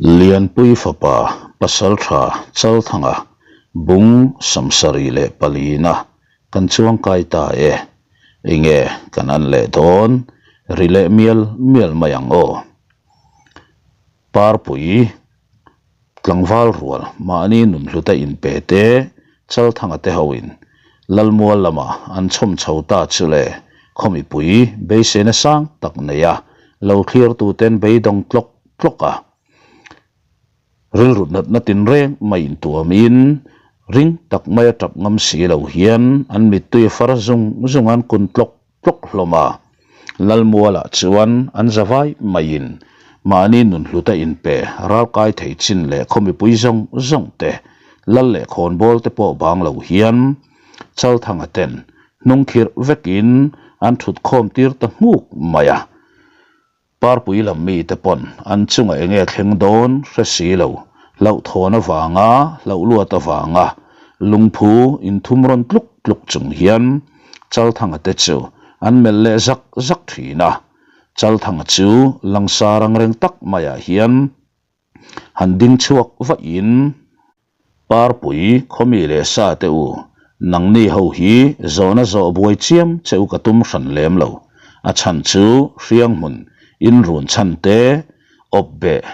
Lianpui fapa Pasaltha Chalthanga bung samsarih leh palina kan chuangkai ta e. Enge kan an leh dawn ri leh mial mial mai ang aw. Parpui Tlangval rual mahni nunhluta inpe te Chalthanga te hoin Lalmual lama an chhawm chho ta chu le khaw mipui beiseina sang tak nei a lo thlirtuten beidawng tlawk tlawk a. Rilru natna tinreng mai intuamin ring tak maia tap ngam si lo hian an mittui a far zung zung an kun tlawk tlawk hlawm a. Lalmualah chuan an zavai maiin mahni nunhluta inpe ralkai thei chin leh khaw mipui zawng zawng te, lal leh khawnbawl te pawh bang lo hian Chalthanga ten hnungkhirh vekin an thutkhawm tir ta nghuk mai a. Parpui lam mite pawn an chungah enge thleng dawn hre si lo, hlauhthawn avanga hlauh luat avanga lungphu inthum rawn tluk tluk chung hian Chalthanga te chu an melh leh zak zak thin a. Chalthanga chu langsar angreng tak maiah hian han ding chhuak vahin, Parpui khawmi leh sa te u, nangni ho hi zawhna zawh buai chiam che u ka tum hran lem lo. A chhan chu hrianghmun in run chhan te, awp beh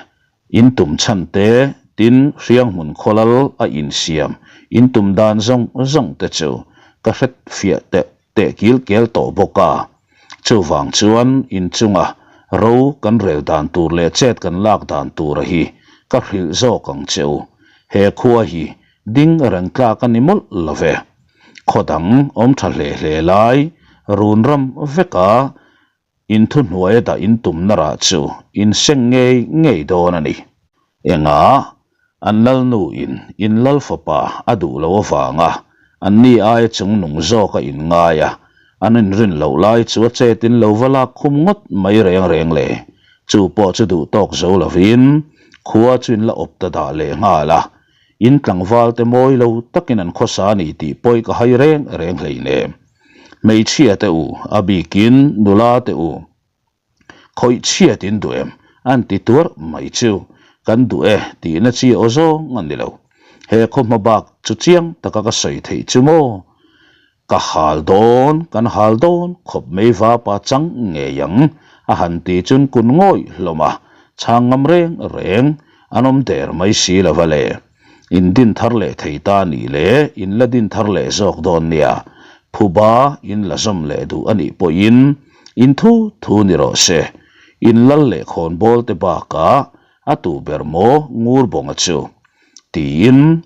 in tum chhan te, tin hrianghmun khawlal a insiam in tum dan zawng zawng te chu ka hret fiah teh teh kil kel tawh bawk a. Chuvang chuan inchunga ro kan rel dan tur leh chet kan lak dan tura hi ka hrilh zawk ang che u. He khua hi ding reng tlak a ni mawlh lo ve. Khaw dang awm tha hle hle lai run ram veka inthuhnuaia dah intumna rah chu inseng ngei ngei dawn a ni. Engah? An lalnu in in lal fapa a duh lo avanga an ni aia chung nung zawk a in ngai a, an inrin loh lai chu a chet in lo va lak khum ngawt mai reng reng le. Chu pawh chu duh tawk zo lovin khua chu in la awp ta dah leh nghal a, in tlangval te mawi lo takin an khawsa a ni tih pawi ka hai reng reng hleinem. Hmeichhia te u, a bikin nula te u. Khawih chhiat in duh em? An ti tuar mai chu. Kan duh e tihna chi aw zawng a ni lo. He khaw hma bak chu chiang taka ka sawi theih chu maw? Ka hal dawn, kan hal dawn khawp mai vapa chang ngei ang a han ti chun kun ngawih hlawm a, chhang ngam reng reng an awm der mai si lo va le. In din thar leh thei ta nih le in la din thar leh zawk dawn nia, phuba in la zawm leh duh a nih pawhin In thu thu ni rawh se, in lal leh khawnbawl te bakah a tu ber maw ngur bawnga chu? tiin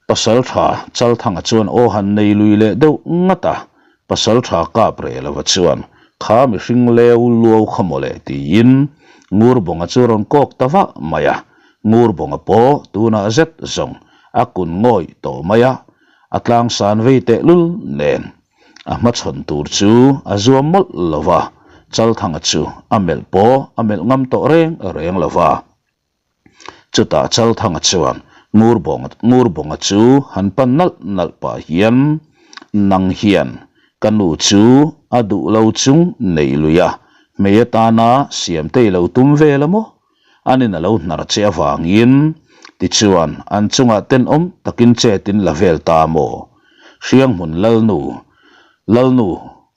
Pasaltha Chalthanga chuan aw han nei lui leh deuh ngat a, Pasaltha kap reh lova chuan kha mihring leu luau kha maw le tiin ngur bawnga chu rawn kawk ta vah mai a, ngur bawnga pawh tunah zet zawng a kun ngawih tawh mai a, a tlangsan vei tehlul nen. A hmachhawn tur chu a zuam mawlh lo va, Chalthanga chu a melh pawh a melh ngam tawh reng reng lo va. Chutah Chalthanga chuan Ngurbawnga chu han pan nalh nalh pah hian, Nang hian ka nu chu a duh lo chung neih lui a, hmei atana siamtei lo tum vel a maw? Anin a lo hnar che avangin tichuan an chungah tenawm takin chetin la vel ta maw? Hrianghmun Lalnu, Lalnu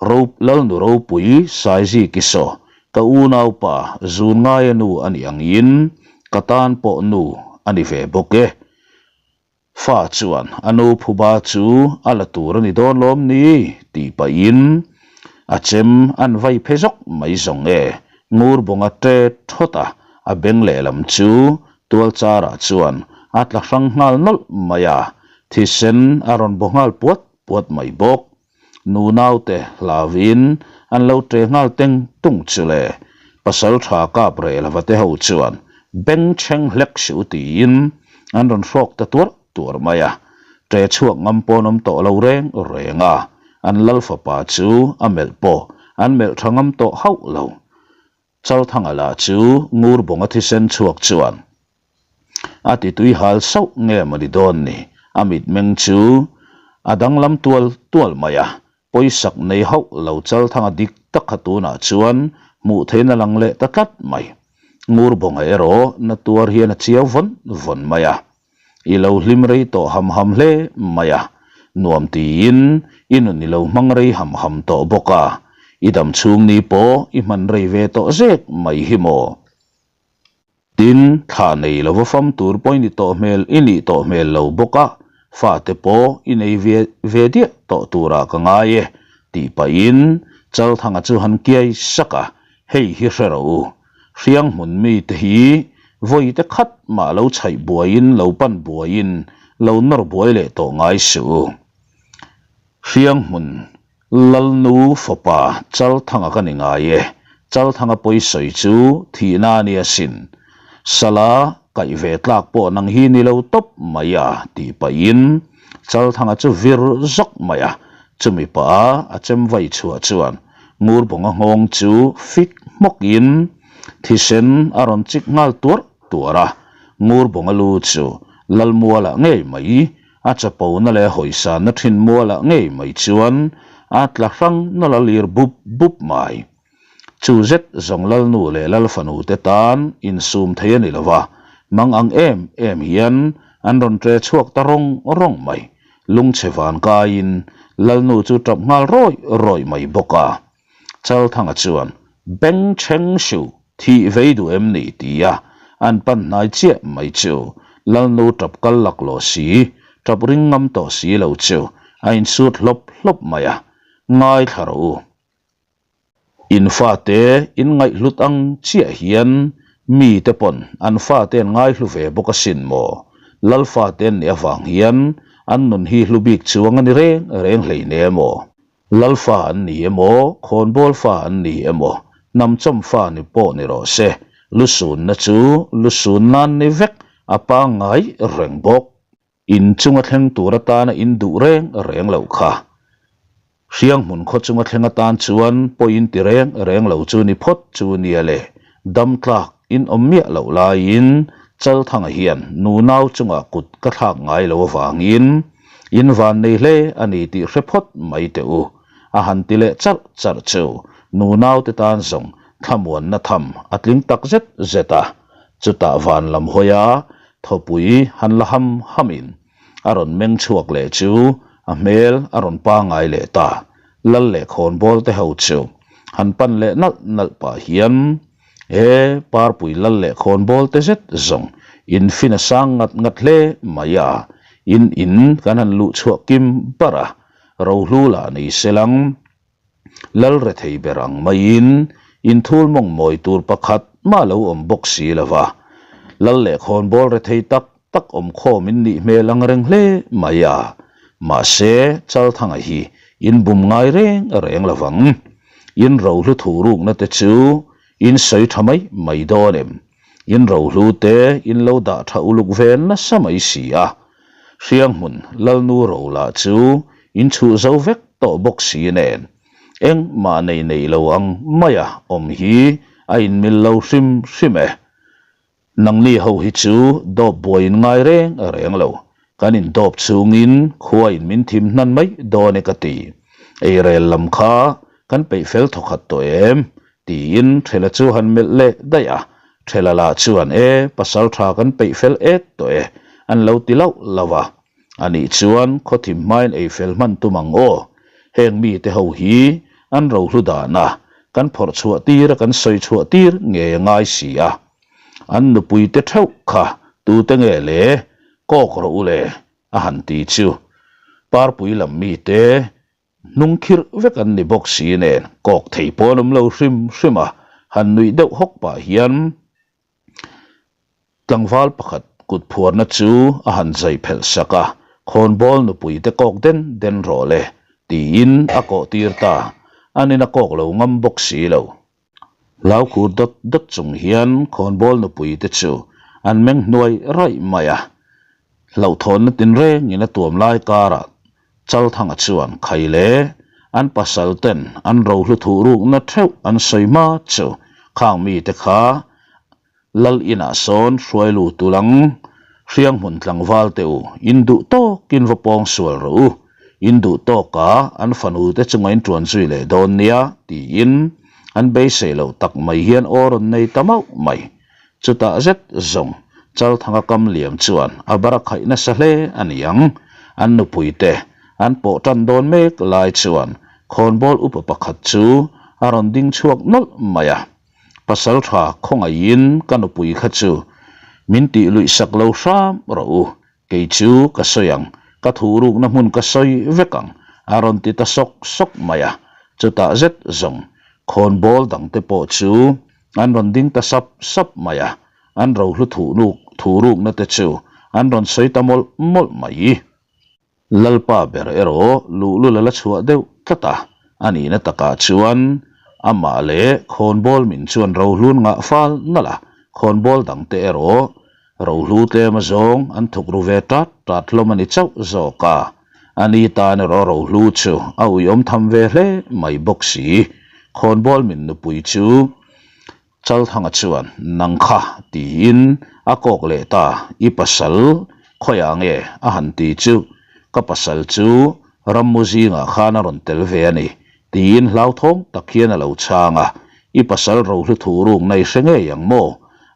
ro Lalnu ropui Saizi Kisaw, ka unaupa zun ngaia nu a nih angin ka tan pawh nu a ni ve bawk e. Fa chuan a nu phuba chu a la tur a ni dawn lawm ni? tih pahin a chem an vai phe zawk mai zawng e. Ngur bawnga ṭe thawt a, a beng lehlam chu tual charah chuan a tla hrang nghal nawlh mai a, thisen a rawn baw nghal puat puat mai bawk. Nu naute hlauin an lo ṭe nghal teng tung chu le. Pasal ṭha kap reh lova te ho chuan beng chheng hlek suh tiin an rawn hrawk ta tuar tuar mai a. Ṭe chhuak ngam pawn awm tawh lo reng reng a, an lal fapa chu a melh pawh an melh ṭha ngam tawh hauh lo. Chalthanga lah chu ngur bawnga thisen chhuak chuan a ti tui hal sauh nge maw ni dawn ni, a mitmeng chu a danglam tual tual mai a, pawisak nei hauh lo Chalthanga dik tak kha tunah chuan hmuh theihna lang leh ta tlat mai. Ngurbawnga erawh na tuar hian a chiau vawn vawn mai a. I lo hlim rei tawh ham ham hle mai a, nuam tiin i nun i lo hmang rei ham ham tawh bawk a, i dam chhung ni pawh i hman rei ve tawh zek mai hi maw? Tin, thla nei lova fam tur pawh i ni tawh hmel i nih tawh hmel lo bawk a, fate pawh i nei ve ve diah tawh turah ka ngai e, tih pahin Chalthanga chu han kiai sak a, hei hi hre rawh u. Hriang hmun mite hi vawi te khat mah lo chhaih buaiin lo pan buaiin lo nawr buai leh tawh ngai suh u. Hriang hmun Lalnu fapa Chalthanga ka ni ngai e, Chalthanga pawi sawi chu thihna a nia sin. Sala kaih ve tlak pawh nang hi ni lo tawp mai a tih pahin Chalthanga chu vir zawk mai a, chumi pah a chem vai chhuah chuan Ngurbawnga nghawng chu fik hmawkin thisen a rawn chik nghal tuarh tuarh a, Ngurbawnga lu chu Lalmualah ngei mai a chapona leh hawisanna thin mualah ngei mai chuan a tla hrang nawlh a lir bup bup mai. Chu zet zawng Lalnu leh Lalfanu te tan insum thei a ni lo va, mang ang em em hian an rawn ṭe chhuak ta rawng rawng mai. Lungchhe van kaiin Lalnu chu ṭap nghal rawih rawih mai bawk a. Chalthanga chuan, Beng chheng suh, thih vei duh em ni? ti a, an pan hnai chiah mai chu Lalnu ṭap kal laklawh si, ṭap ring ngam tawh si lo chu a insut hlawp hlawp mai a, Ngaithla rawh u. In fate in ngaihhlut ang chiah hian mite pawn an fate an ngaihlu ve bawk asin maw? Lal fate an nih avang hian an nun hi hlu bik chuang a ni reng reng hleine emaw? Lal fa an ni emaw, khawnbawl fa an ni emaw, hnamchawm fa ni pawh ni rawh se, lusunna chu lusun nan ni vek a pangngai reng bawk. In chunga thleng tur atana in duh reng reng loh kha. Hriang hmun khaw chunga thleng atan chuan pawh in ti reng reng lo chu ni phawt chu nia le. Dam tlak in awm miah loh laiin Chalthanga hian nunau chungah kut ka thlak ngai lo avangin in van nei hle a ni tih hre phawt mai teh u. A han ti leh charh charh chu nunau te tan zawng thlamuanna tham a tling tak zet zet a. Chutah van lam hawi a Thawpui han la ham hamin a rawn meng chhuak leh chu a hmel a rawn pangai leh ta. Lal leh khawnbawl te ho chu han pan leh nalh nalh pah hian, E, Parpui lal leh khawnbawl te zet zawng in fin a sang ngat ngat hle mai a, in in kan han luh chhuah kim bar a, rohlu lah ni se lang. Lal rethei ber ang maiin inthul mawng mawi tur pakhat mah lo awm bawk si lo va. Lal leh khawnbawl rethei tak tak awm khawm in nih hmel ang reng hle mai a. Mahse, Chalthanga hi in bum ngai reng reng lo vang. In rohlu thuhrukna te chu in sawi tha mai mai dawn em? In rohlu te in lo dah tha uluk ve nasa mai si a. Hrianghmun Lalnu ro lah chu in chhuh zo vek tawh bawk si nen engmah nei nei lo ang maia awm hi a inmil lo hrim hrim e. Nangni ho hi chu dawp buai in ngai reng reng lo, kan indawp chungin khua in min thim hnan mai dawn e ka ti. Eirel lam kha kan peih fel thawkhat tawh em? Tiin Thela chu han melh leh daih a, Thela lah chuan e pasal tha kan peih fel et tawh e an lo ti lauh lauh a. Anih chuan khawthim hmain ei fel hman tum ang aw, heng mite ho hi an rohlu dana kan phawrh chhuah tir a kan sawi chhuah tir ngei a ngai si a. An nupui te theuh kha tute nge le kawk rawh u le a han ti chu Parpui lam mite Hnung khirh vek an ni bawk si nen kawk thei pawh an awm lo hrim hrim a, han nuih deuh hawk pah hian tlangval pakhat kut phuarna chu a han zai phelh sak a, Khawnbawl nupui te kawk den den rawh le tiin a kawh tir ta, an in a kawk lo ngam bawk si lo. Hlau khur dawt dawt chung hian khawnbawl nupui te chu an meng hnuai raih mai a, hlauhthawnna tinrengin a tuam lai karah Chalthanga chuan khai le an pasal ten an rohlu thuh rukna theuh an sawi hma chu khang mite kha Lal inah sawn hruai lut ul ang, Hrianghmun tlangval te u, in duh tawkin va pawng sual rawh u, in duh tawkah an fanu te chunga in tuan zui leh dawn nia, tiin an beisei loh tak mai hian aw rawn nei ta mauh mai. Chutah zet zawng Chalthanga kam liam chuan a bar a khaih nasa hle a ni ang. An nupuite an pawh tan dawn mek lai chuan khawnbawl upa pakhat chu a rawn ding chhuak nawlh mai a. Pasal tha khawngaihin ka nupui kha chu min tih luih sak lo hram rawh u, kei chu ka sawi ang, ka thuhrukna hmun ka sawi vek ang, a rawn ti ta sawk sawk mai a. Chutah zet zawng khawnbawl dangte pawh chu an rawn ding ta sap sap mai a, an rohlu thuhnuk thuhrukna te chu an rawn sawi ta mawlh mawlh mai. Lalpa ber erawh luhlul a la chhuah deuh tlat a, a nihna takah chuan amah leh khawnbawl min chuan rohlun ngah fal nalh a, khawnbawl dangte erawh rohlu tlem azawng an thuk ru ve tat tat hlawm a ni chauh zawk a, a ni tan erawh rohlu chu a uiawm tham ve hle mai bawk si. Khawnbawl min nupui chu Chalthanga chuan, Nang kha, tiin a kawk leh ta, i pasal khawiah nge? a han ti chu, Ka pasal chu rammu zingah khan a rawn tel ve a ni, tiin hlauthawng tak hian a lo chhang a, I pasal rohlu thu rukna i hre ngei ang maw?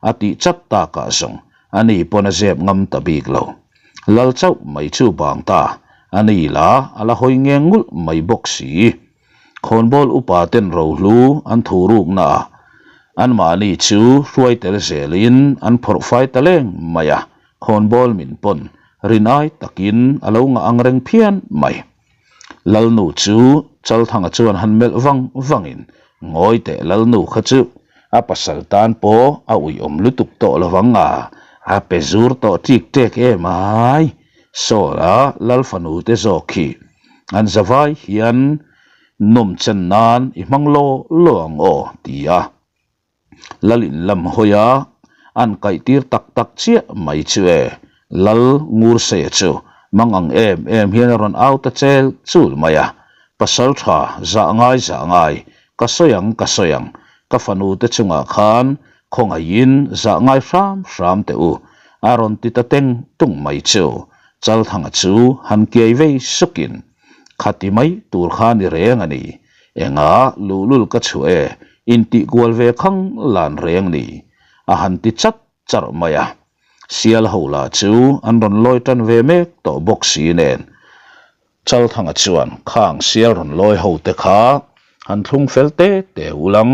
a tih chat takah zawng a ni pawn a zep ngam ta bik lo. Lal chauh mai chu bang ta, a ni la a la hawi ngeng ngulh mai bawk si. Khawnbawl upa ten rohlu an thu rukna ah anmahni chu hruai tel zelin an phawrh fai ta leng mai a, khawnbawl min pawn rin ai takin a lo ngah ang reng phian mai. Lalnu chu Chalthanga chuan han melh vang vangin ngawi teh Lalnu kha chu a pasal tan pawh a uiawm lutuk tawh lovang a, a pe zur tawh ṭik ṭek em ai. Saw-a Lal fanu te zawk khi an zavai hian nawm chen nan i hmang law law ang aw ti a. Lal in lam hawi a, an kaih tir tak tak chiah mai chu e, Lal Ngurseia chu mang ang em em hian a rawn au ta chel chul mai a, Pasal tha zah ngai zah ngai, ka sawi ang ka sawi ang, ka fanu te chungah khan khawngaihin zah ngai hram hram teh u, a rawn ti ta teng tung mai chu. Chalthanga chu han kiai vei sukin, Khati mai tur kha ni reng a ni. Enga luhlul ka chhuah e, intih kual ve khang lan reng ni, a han ti chat charh mai a. Sial ho lah chu an rawn lawi tan ve mek tawh bawk si nen. Chalthanga chuan khang sial rawn lawi ho te kha han thlung fel te te ulang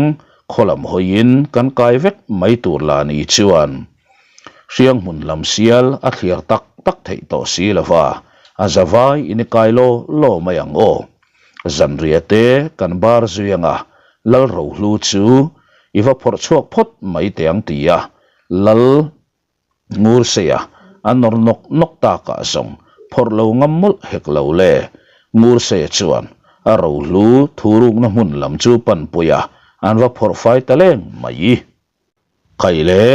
khaw lam hawiin kan kai vek mai tur lah ni chuan Hrianghmun lam sial a thliar tak tak theih tawh si lova, a zavai in i kai law law mai ang aw. Zanriah te kan bar zui anga Lal Rohlu chu i va phawrh chhuak phawt mai teh ang ti a, Lal Ngurseia a nawr nawk nawk takah zawng phawrh lo ngam mawlh hek lo le. Ngurseia chuan a rohlu thurukna hmun lam chu panpui a, an va phawrh fai ta leng mai. Khaih le,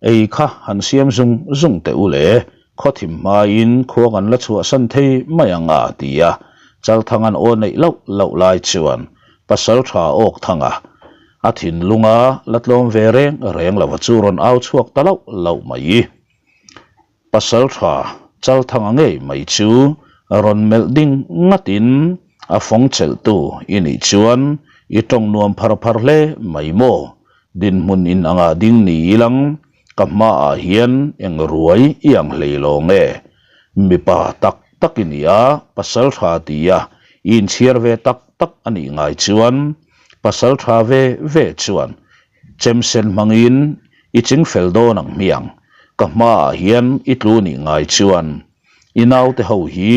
ei kha han siam zung zung teh u le, khawthim hmaiin khua kan la chhuahsan thei mai ang a, ti a Chalthanga'n aw neih loh loh lai chuan Pasal tha awk thanga a thinlunga la tlawm ve reng reng lova chu rawn au chhuak ta loh loh mai. Pasal tha Chalthanga ngei mai chu rawn melh ding ngatin a fawng chelhtu i nih chuan i tawng nuam phar phar hle mai maw? Dinhmun in anga ding ni ilang ka hmaah hian eng ruai i ang hlei lo nge? Mipa tak tak i ni a, pasal tha tia i inchhiar ve tak tak a nih ngai chuan pasal tha ve ve chuan chemsen hmangin i ching fel dawn ang hmiang. Ka hmaah hian i tlu nih ngai chuan i naute ho hi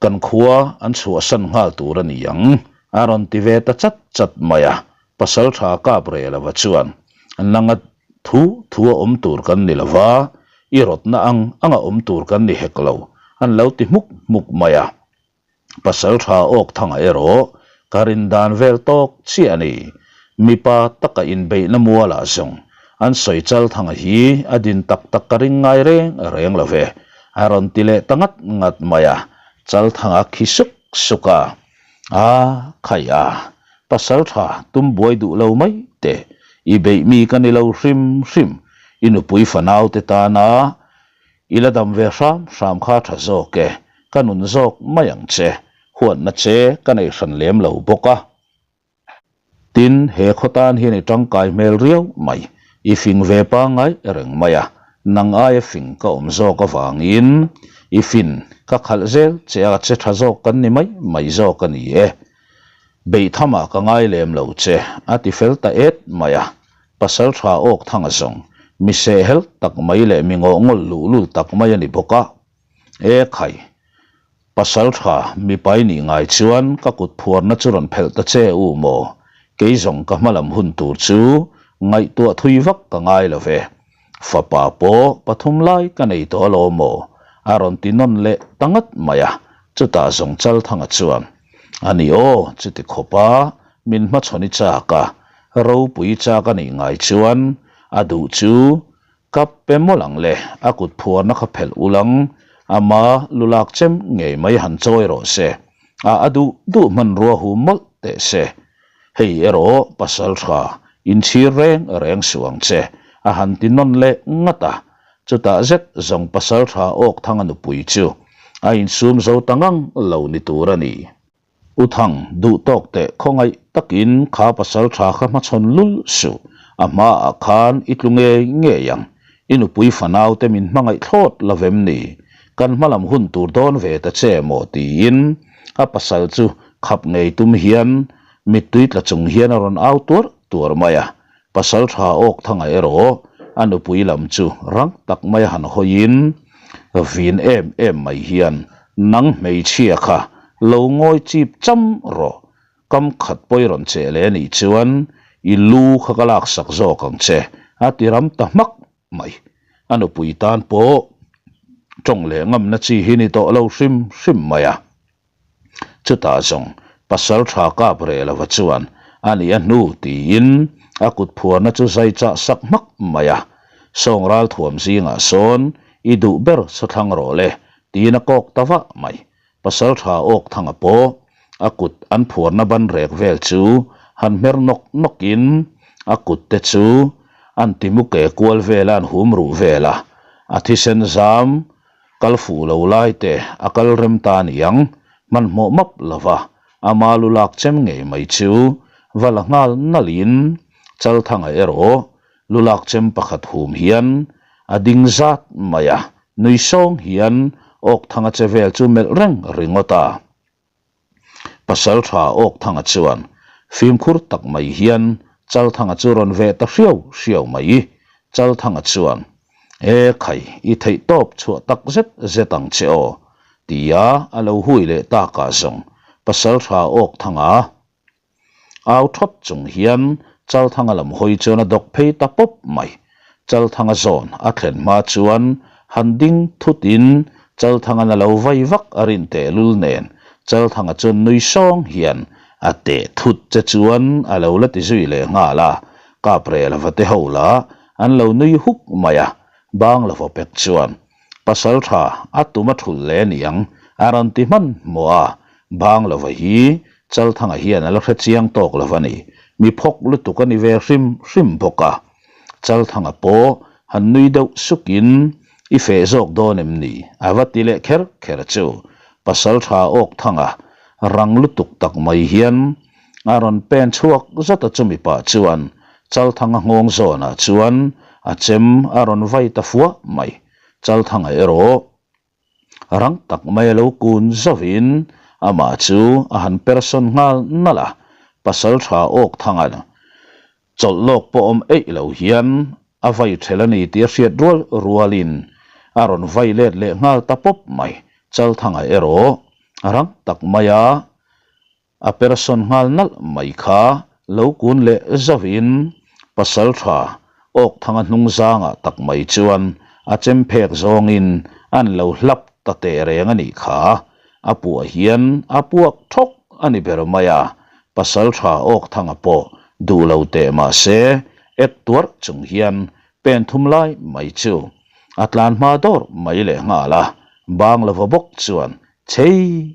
Kan khua an chhuahsan nghal tur a ni ang, a rawn ti ve ta chat chat mai a. Pasaltha kap reh lova chuan, Nanga thu thu a awm tur kan ni lova, i rawtna ang anga awm tur kan ni hek lo, an lo ti hmuk hmuk mai a. Pasaltha Awkthanga erawh ka rin dan vel tawk chiah a ni. Mipa taka inbeihna mualah zawng an sawi Chalthanga hi a din tak tak ka ring ngai reng reng lo ve. A rawn ti leh ta ngat ngat mai a, Chalthanga khi suk suk a. A, khaih a, pasal tha tum buai duh lo mai teh, i beih mi ka ni lo hrim hrim, i nupui fanau te tana i la dam ve hram hram kha tha zawk e, ka nun zawk mai ang che, huatna che ka nei hran lem lo bawk a. Tin, he khaw tan hian i tangkai hmel riau mai. I fing ve pangngai reng mai a, nang aia fing ka awm zawk avangin i fin ka khalh zel che a, che tha zawk kan ni mai mai zawk a ni e. Beihthama ka ngai lem lo che, a ti fel ta et mai a. Pasal tha awk thanga zawng, mi sehhel tak mai leh mi ngawh ngawl luhlul tak mai a ni bawk a. E khai, pasal tha mipai nih ngai chuan ka kut phuarna chu rawn phelh ta che u maw? Kei zawng ka hmalam hun tur chu ngaihtuah thui vak ka ngai lo ve. Fapa pawh pathum lai ka nei tawh alawm maw? A rawn ti nawn leh ta ngat mai a, chutah zawng Chalthanga chuan, A ni aw, chuti khawpa min hmachhawn i chak a, ropui chak a nih ngai chuan a duh chu Ka pe mawlh ang le, a kut phuarna kha phelh ulang, ama lu lak chem ngei mai han chawi rawh se, a a duh duh hmanrua hum mawlh teh se. Hei erawh pasal tha, inchhir reng reng suh ang che, a han ti nawn leh ngat a. Chutah zet zawng pasal tha awk thanga nupui chu a insum zo ta ngang lo ni tur a ni. U Thang, duh tawk teh khawngaih takin kha pasal tha kha hmachhawn lul suh, a hmaah khan i tlu ngei ngei ang. I nupui fanau te min hmangaih thlawt lo vem ni? Kan hmalam hun tur dawn ve ta che maw? tiin a pasal chu khap ngei tum hian mittui tla chung hian a rawn au tuar tuar mai a. Pasal tha awk thanga erawh a nupui lam chu rang tak mai a han hawiin vin em em mai hian nang hmeichhia kha lo ngawi chip cham rawh, kam khat pawi rawn cheh leh anih chuan i lu kha ka laksak zawk ang che a ti ram ta hmak mai. A nupui tan pawh tawng leh ngamna chi hi ni tawh lo hrim hrim mai a. Chutah zawng pasal tha kap reh lova chuan a nih a hnu tiin a kut phuarna chu zai chah sak hmak mai a. Sawng ral thuam zingah sawn i duh ber saw thlang rawh le tiin a kawk ta vah mai. Pasal tha awk thanga pawh a kut an phuarna ban rek vel chu han hmer nawk nawkin a kut te chu an timu ke kual vel a an hum ruh vel a, a thisen zam Kal fuh lo lai te a kal rem ta niang, hmanhmawh map lova ama lu lak chem ngei mai chu va la nghal nalhin Chalthanga erawh lu lak chem pakhat hum hian a ding zat mai a, nui sawng hian Awkthanga che vel chu melh reng ringawt a. Pasal tha Awkthanga chuan fimkhur tak mai hian Chalthanga chu rawn veh ta hriau hriau mai. Chalthanga chuan, E khai, i theih tawp chhuah tak zet zet ang che aw, tia a lo hui leh takah zawng Pasal tha Awkthanga Au thawt chung hian Chalthanga lam hawi chuan a dawk phei ta pawp mai. Chalthanga zawn a thlen hma chuan han ding thutin Chalthanga'n a lo vai vak a rin tehlul nen Chalthanga chuan nui sawng hian a teh thut che chuan a lo la ti zui leh nghal a, kap reh lova te ho lah an lo nui huk mai a, bang lova pek chuan Pasal tha a tum a thulh leh niang a rawn ti hman hmawh a, bang lova hi Chalthanga hian a la hre chiang tawk lo a ni. Mi phawk lutuk a ni ve hrim hrim bawk a. Chalthanga pawh han nui deuh sukin i feh zawk dawn em ni? A va ti leh kher kher chu. Pasal tha Awkthanga rang lutuk tak mai hian a rawn pen chhuak zat a chumi pah chuan Chalthanga nghawng zawnah chuan a chem a rawn vai ta fuah mai. Chalthanga erawh Rang tak mai a lo kun zauhin amah chu a han persawn nghal nalh a, pasal tha awk thanga chawlh lawk pawh awm eih lo hian a vai ṭhel a ni tih a hriat rual rualin a rawn vai let leh nghal ta pawp mai. Chalthanga erawh rang tak maia A persawn nghal nalh mai kha lo kun leh zauhin pasal tha Awkthanga hnung zangah tak mai chuan a chem phek zawngin an lo hlap ta teh reng a nih kha. A puah hian a puak thawk a ni ber mai a, pasal tha Awkthanga pawh duh lo teh mah se ek tuarh chung hian pen thum lai mai chu a tlan hma dawr mai leh nghal a, bang lova bawk chuan chei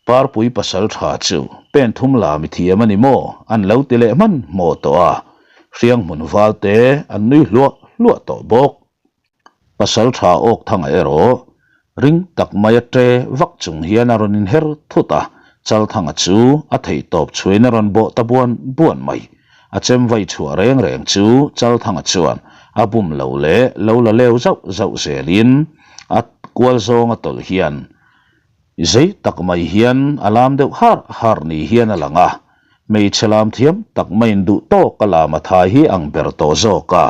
Parpui pasal tha chu pen thum la mi thiam a ni maw? An lo ti leh hman hmawh tawh a, Hrianghmun val te an nui hluah hluah tawh bawk. Pasal tha awk thanga erawh ring tak mai a ṭe vak chung hian a rawn inher thut a, Chalthanga chu a theihtawp chhuain a rawn bawh ta buan buan mai. A chem vai chhuah reng reng chu Chalthanga chuan a bum lo leh lo la leu zauh zauh zelin a kual zawng a tawlh hian zei tak mai hian a lam deuh har har ni hian a lang a. Hmeichhe lam thiam tak maiin duh tawk a lam a thai hi ang ber tawh zawk a,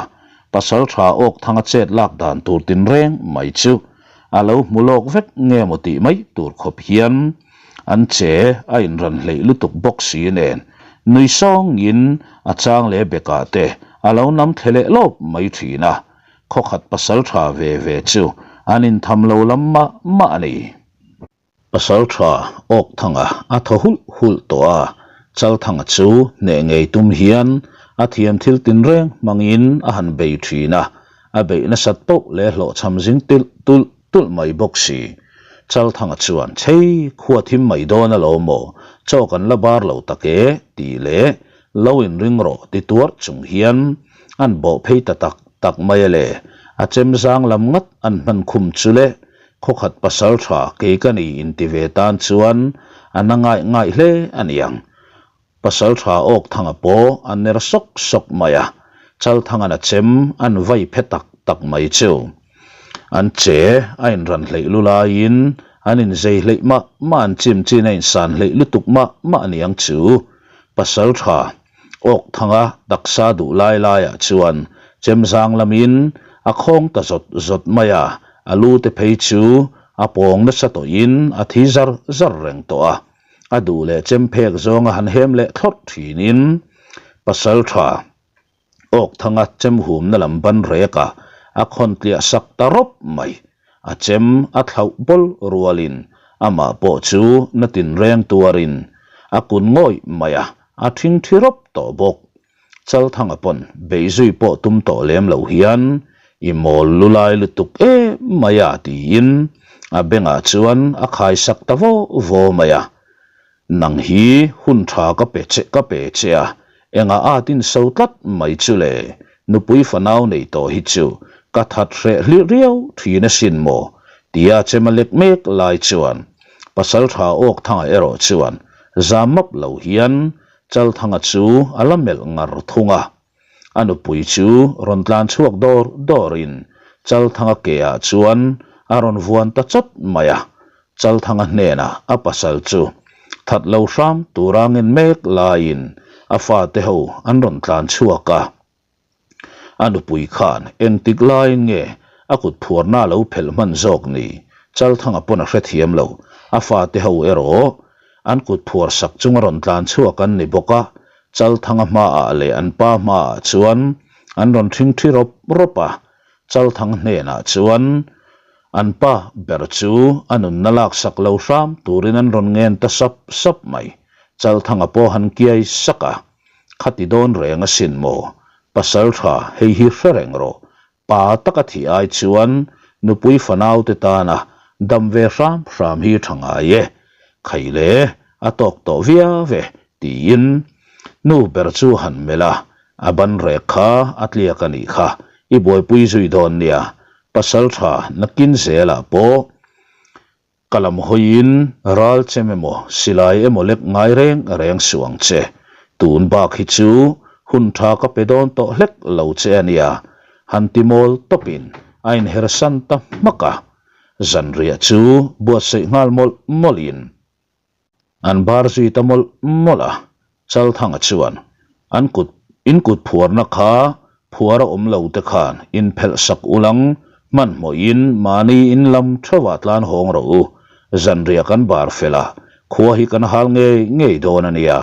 pasal tha awk thanga chet lak dan tur tinreng mai chu a lo hmu lawk vek nge maw tih mai tur khawp hian an che a inran hleih lutuk bawk si nen nui sawngin a chang leh bekah te a lo nam thle leh lawp mai thin a, khawkhat pasal tha ve ve chu an intham lo lam mah mah a ni. Pasalṭha Awkthanga a thaw hulh hulh tawh a, Chalthanga chu hneh ngei tum hian a thiam thil tinreng hmangin a han bei ṭhin a, a beih nasat poh leh hlawhchham zing tilh tulh tulh mai bawk si. Chalthanga chuan, Chhei, khua thim mai dawn alawm aw, chaw kan la bar lo tak e, tih leh lo inring rawh ti tuar chung hian an bawh phei ta tak tak mai a le, a chem zang lam ngat an hman khum chu le, Khawkhat pasal tha kei ka ni inti ve tan chuan a na ngaih ngaih hle a niang. Pasal tha awk thanga pawh a ner sawk sawk mai a, Chalthangan a chem an vai phe tak tak mai chu. An che a inran hleih lu laiin an inzei hleih mah mah an chim chin a insan hleih lutuk mah mah a niang chu. Pasal tha Awk thanga taksa duh lai laiah chuan chemzang lamin a khawng ta zawt zawt mai a, a lu te phei chu a pawng nasa tawhin a thi zar zar reng tawh a. A duh leh chem phek zawnga han hem leh thlawt thinin Pasaltha Awk thanga chem humna lam ban rekah a khawn tliah sak ta rawp mai. A chem a thlauh bawl rualin amah pawh chu na tinreng tuarin a kun ngawih mai a, a thingthi rawp tawh bawk. Chalthanga pawn beihzui pawh tum tawh lem lo hian i mawl lu lai lutuk em mai a tiin a bengah chuan a khaisak ta vaw vaw mai a. Nang hi hun tha ka pe che ka pe che a, engah at in so tlat mai chu le, nupui fanau nei tawh hi chu ka that hreh hlir riau thin asin maw? tia chema lek mek lai chuan Pasaltha Awkthanga erawh chuan zam map lo hian Chalthanga chu a la melh ngar thung a. A nupui chu rawn tlan chhuak dawr dawrin Chalthanga ke ah chuan a rawn vuan ta chawt mai a, Chalthanga hnenah a pasal chu that lo hram tura ngen mek laiin a fate ho an rawn tlan chhuak a. A nupui khan engtik laiin nge a kut phuarna a lo phelh hman zawk ni? Chalthanga pawn a hrethiam lo. A fate ho erawh an kut phuar sak chunga rawn tlan chhuak an ni bawk a, Chalthanga hmaah leh an pa hmaah chuan an rawn ṭhing ṭhi rawp rawp a. Chalthang hnenah chuan an pa ber chu a nunna laksak lo hram turin an rawn ngen ta sap sap mai. Chalthanga pawh han kiai sak a. Khati dawn reng asin maw? Pasal tha hei hi hre reng rawh. Pa taka thih ai chuan nupui fanau te tana dam ve hram hram hi tha ngai e. Khai le, a tawk tawh viau e, tiin nu ber chu han melh a, a ban rek kha a tliak a nih kha, i buaipui zui dawn nia, pasal tha nakin zelah pawh Ka lam hawiin ral chem emaw silai emaw lek ngai reng reng suh ang che. Tun bak hi chu hun tha ka pe dawn tawh hlek lo che a nia, han ti mawl tawpin a inhersan ta hmak a. Zanriah chu buatsaih nghal mawlh mawlhin An bar zui ta mawlh mawlh a, Chalthanga chuan an kut in kut phuarna kha phuar a awm lo te khan in phelh sak ulang hmanhmawhin mahni in lam theuhah tlan hawng rawh u, zanriah kan bar fel a, khua hi kan hal ngei ngei dawn a nia,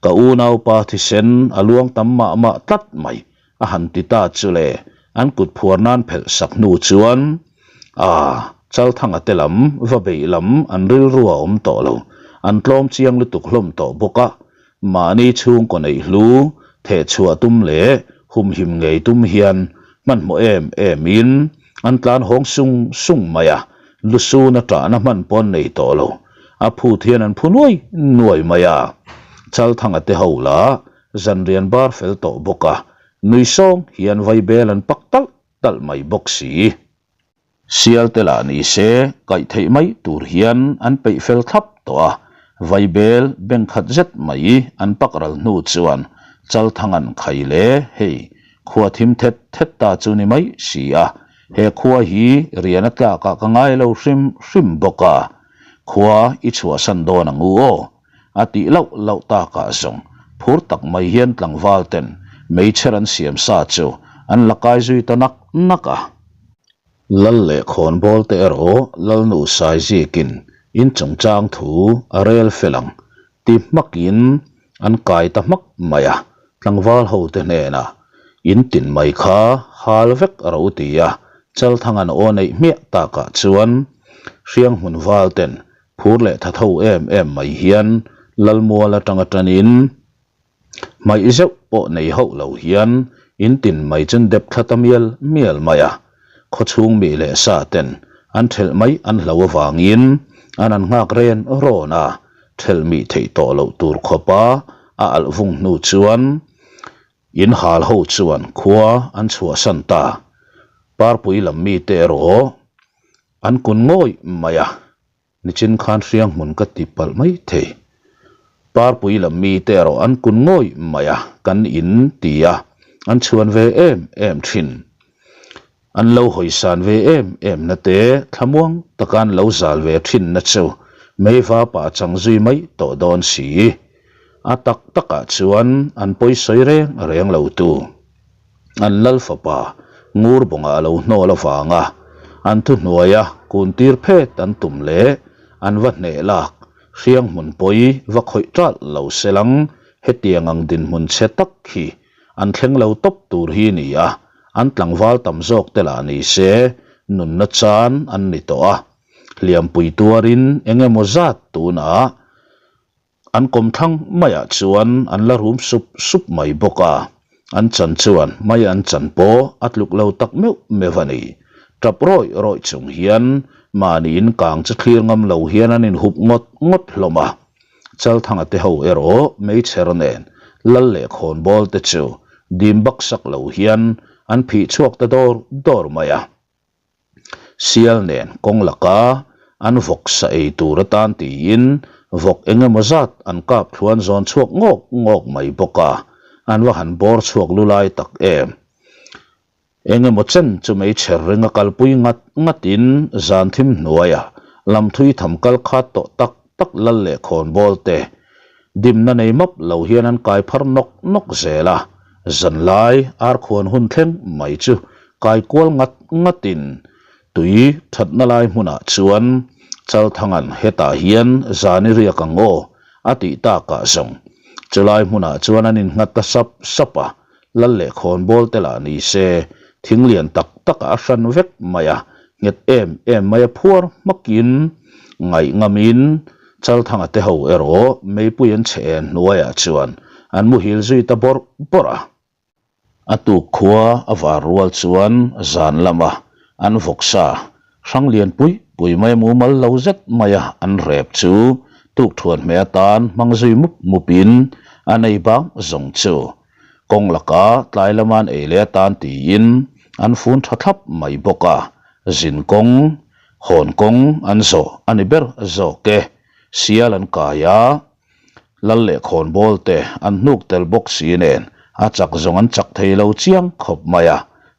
ka unaupa thisen a luang tam mah mah tlat mai a han ti ta chu le, an kut phuar nan phelh sak hnu chuan Aaa, Chalthanga te lam, va beih lam an rilru a awm tawh lo. An tlawm chiang lutuk hlawm tawh bawk a, mahni chhungkaw neih hlu, theh chhuah tum leh humhim ngei tum hian hmanhmawh em em in an tlan hawng sung sung mai a, lusun a ṭahna hman pawn nei tawh lo. A phut hian an phu nuai nuai mai a. Chalthanga te ho lah zanrian bar fel tawh bawk a, nui sawng hian vaibel an pak talh talh mai bawk si. Sial te lah ni se kaih theih mai tur hian an peih fel thlap tawh a, vaibel beng khat zet mai an pak ral hnu chuan Chalthanga'n khai le hei khua thim thet thet ta chu ni mai si a, he khua hi rian a tlakah ka ngai lo hrim hrim bawk a, khua i chhuahsan dawn ang u aw. A tih lauh lauh takah zawng phur tak mai hian tlangval ten meichher an siam sa chu an la kai zui ta nak nak a. Lal leh khawnbawl te erawh Lalnu Saizikin in chungchang thu a rel fel ang ti hmakin an kai ta hmak mai a, tlangval ho te hnenah in tin mai kha hal vek a ro ti a, Chalthanga'n aw neih hmiah takah chuan Hrianghmun val ten Phur leh tha tho em em mai hian Lalmual atanga tanin hmaih zeuh pawh nei hauh lo hian in tin mai chun dep thla ta mial mial mai a. Khawchhung mi leh sa ten an thelh mai an hlo avangin an an nghak ren rawn a, thelh mih theih tawh loh tur khawpa a alh vung hnu chuan in hal ho chuan khua an chhuahsan ta. Parpui lam mite erawh An kun ngawih mai a, nichin khan hriang hmun ka ti palh mai thei. Parpui lam mite erawh an kun ngawih mai a, kan in ti a, an chhuan ve em em thin. An lo hawisan ve em em na te, thlamuang taka an lo zal ve thin na chu meiva pah chang zui mai tawh dawn si. A tak takah chuan an pawisawi reng reng lo tu. An lal fapa Ngurbawngah a lo hnawl avanga an thuhnuaia kuntir phet an tum leh an va hneh lak hriang hmun pawi va khawih ṭalh lo selang hetiang ang dinhmun chhe tak hi an thleng lo tawp tur hi ni a, an tlangval tam zawk te lah ni se nunna chan an ni tawh a, hliampui tuarin eng emaw zat tunah An kawmthlang maiah chuan an la rum sup sup mai bawk a, an chan chuan mai an chan pawh a tluk lo tak meuh meuh a ni. Tap rawih rawih chung hian mahni in kang chu thlir ngam lo hian an inhup ngawt ngawt hlawm a. Chalthanga te ho erawh meichher nen lal leh khawnbawl te chu dim baksak lo hian an phih chhuak ta dawr dawr mai a. Sial nen kawng laka an vawk sa ei tur atan tiin vawk eng emaw zat an kap thluan zawn chhuak ngawk ngawk mai bawk a, an va han bawr chhuak lu lai tak em. Eng emaw chen chu meichher ringa kalpui ngat ngatin zan thim hnuaiah lamthui tham kal khat tawh tak tak lal leh khawnbawl te Dimna nei map lo hian an kai phar nawk nawk zel a, zanlai arkhuan hun thleng mai chu kai kual ngat ngatin tui thatna lai hmunah chuan Chalthanga'n hetah hian zan i riak ang aw a tih takah zawng chulai hmunah chuan an innghat ta sap sap a, Lal leh khawnbawl te lah ni se thing lian tak tak ah a hran vek mai a, nghet em em mai a phuar hmakin ngaih ngamin Chalthanga te ho erawh meipui an chhe en hnuaiah chuan an muhil zui ta bawrh bawrh a. A tuk khua a var rual chuan zan lama an vawksa hrang lian pui pui mai mumal lo zet maia an rep chu tukthuan hmeh atan hmang zui mup mupin a nei bang zawng chu Kawng laka tlai lama an ei leh atan tiin an fun tha thlap mai bawk a, zin kawng, hawn kawng an zawh a ni ber zawk e. Sial an kai a, lal leh khawnbawl te an hnuk tel bawk si nen a chak zawng an chak thei lo chiang khawp mai a,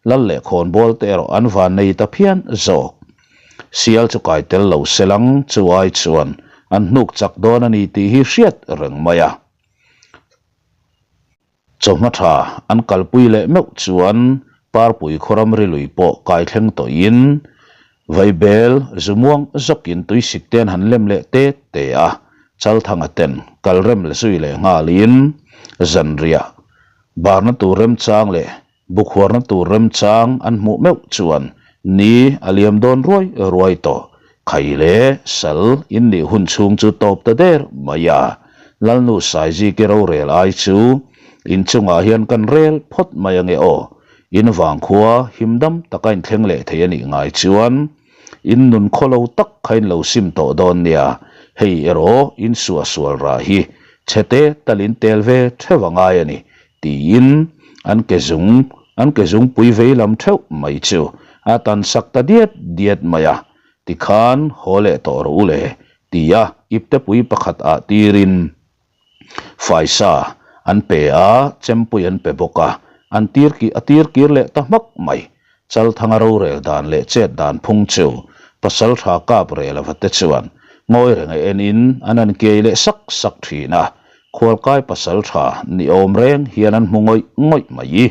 lal leh khawnbawl te erawh an van nei ta phian zawk. Sial chu kai tel lo selang chu ai chuan an hnuk chak dawn a ni tih hi hriat reng mai a. Chawhma tha an kalpui leh meuh chuan Parpui khawram rilui pawh kai thleng tawhin Vaibel zumuang zawkin tuisik te an han lem leh te te a, Chalthanga ten kal rem la zui leh nghalin zanriah barna tur remchang leh Bukhuarna tur remchang an hmuh meuh chuan ni a liam dawn ruai ruai tawh. Khai leh sal in nih hun chhung chu tawp ta der mai a, Lalnu Saiziki rorel ai chu in chungah hian kan rel phawt mai ange aw. In vangkhua himdam taka inthleng leh thei a nih ngai chuan In nun khaw lo tak kha in lo sim tawh dawn nia, hei erawh in suahsual rah hi chhete talin tel ve theuh a ngai a ni, tiin an ke zung an ke zungpui vei lam theuh mai chu a tan sak ta diat diat mai a, tikhan haw leh tawh rawh u le, tia iptepui pakhat ah tirin. Faisa. An pe a, chempui an pe bawk a, an tir a tir kir leh ta hmak mai. Chalthanga rorel dan leh chet dan phung chu Pasaltha kap rel ava te chuan ngawi reng a enin an han kiai leh sak sak thin a, khualkai pasaltha ni awm reng hian an hmu ngawih ngawih mai.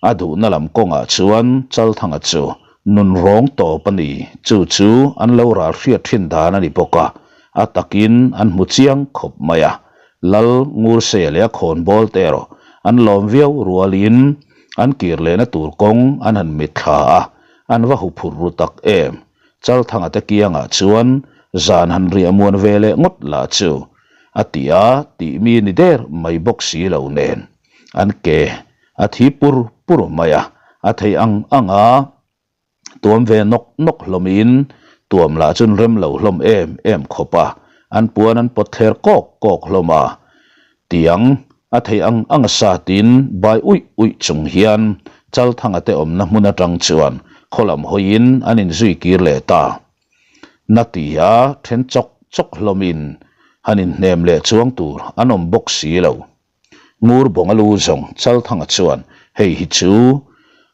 A duhna lam kawngah chuan Chalthanga chu nun rawng tawp a ni, chu chu an lo ral hriat thin dan a ni bawk a, a takin an hmu chiang khawp mai a. Lal Ngurseia leh a khawnbawl te erawh an lawm viau rualin an kir lehna tur kawng an han mitthla a, an va huphurh ru tak em. Chalthanga te kiangah chuan zan han riah muan ve leh ngawt lah chu a ti a, tih mi ni der mai bawk si lo nen. An ke a thi pur pur mai a, a theih ang ang a tuam ve nawk nawk hlawmin tuam lah chun rem lo hlawm em em khawp a, an puan an pawt thler kawk kawk hlawm a. Tiang a theih ang ang a satin bai uih uih chung hian Chalthanga te awmna hmun atang chuan khaw lam hawiin an inzui kir leh ta. Na ti a then chawk chawk hlawmin han inhnem leh chuang tur an awm bawk si lo. Ngur bawng a lu zawng Chalthanga chuan hei hi chu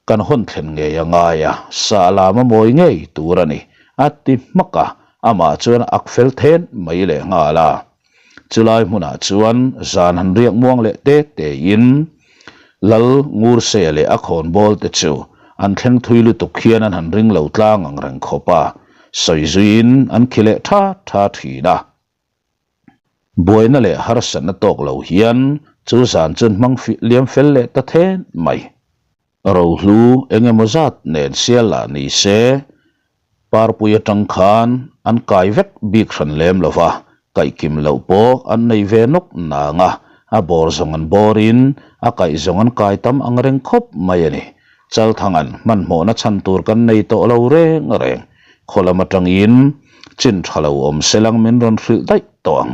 kan hawn thlen ngei a ngai a, sa lam a mawi ngei tur a ni, a ti hmak a, amah chuan a ak fel then mai leh nghal a. Chulai hmunah chuan zan han riak muang leh te tein Lal Ngurseia leh a khawnbawl te chu an thleng thui lutuk hian an han ring lo tlang ang reng khawp a, sawi zuiin an khi leh tha tha thin a. Buaina leh harsatna tawk lo hian chu zan chuan hmang liam fel leh ta then mai. Rohlu eng emaw zat nen sial lah ni se, parpui atang khan an kai vek bik hran lem lo va, kaihkim loh pawh an nei ve nawk nang a, a bawr zawng an bawrin a kaih zawng an kai tam ang reng khawp mai a ni. Chalthanga'n hmanhmawhna chhan tur kan nei tawh lo reng reng. Khaw lam atangin chin tha lo awm selang min rawn hrilh daih tawh ang.